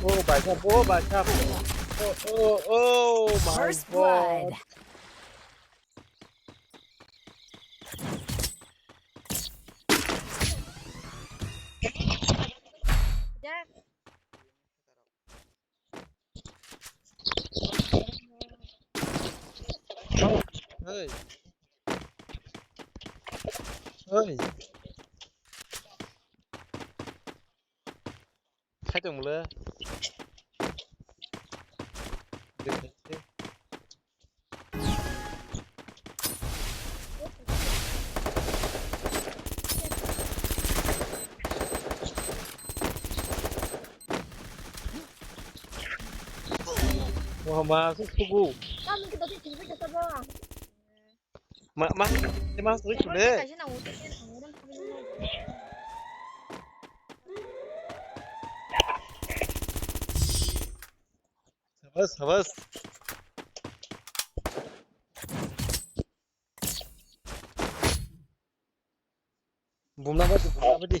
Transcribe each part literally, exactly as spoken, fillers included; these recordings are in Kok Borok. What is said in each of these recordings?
Oh, bacha, oh, bacha. Oh, oh, oh my First God. Blood. Hey. Hey. Khai tong mole. Wah, masuk suku. Ma, ma, ma, ma, ma, ma, ma, ma, ma, ma, ma, ma, ma, ma, ma, ma, Sabas, sabas. Bumna badi, bumna badi.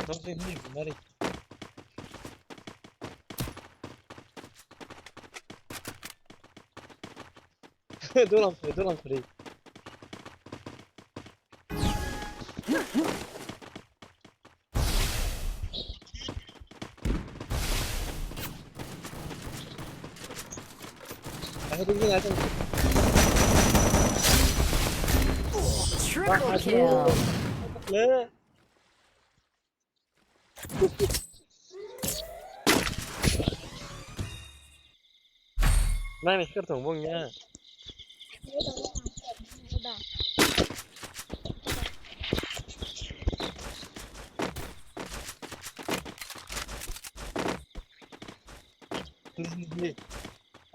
Nokni hwnwi bumnari. Dolang khri, dolang khri. Triple kill. Nang ni kar tong bong ya.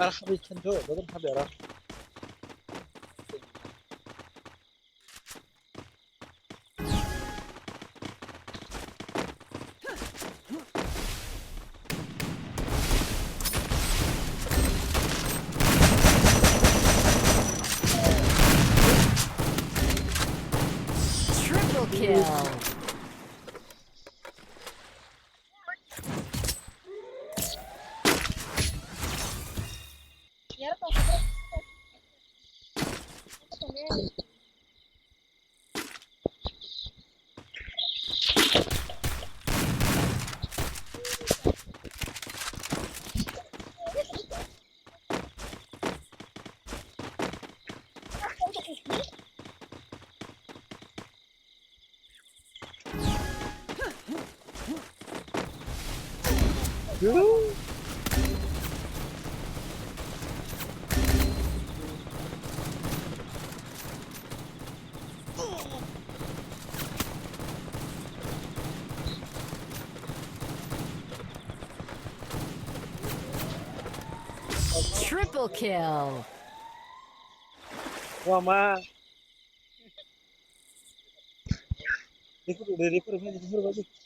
Ara habi khan jo, bodon habi ara. Triple kill. Triple kill. Wama. Record, record, record, record.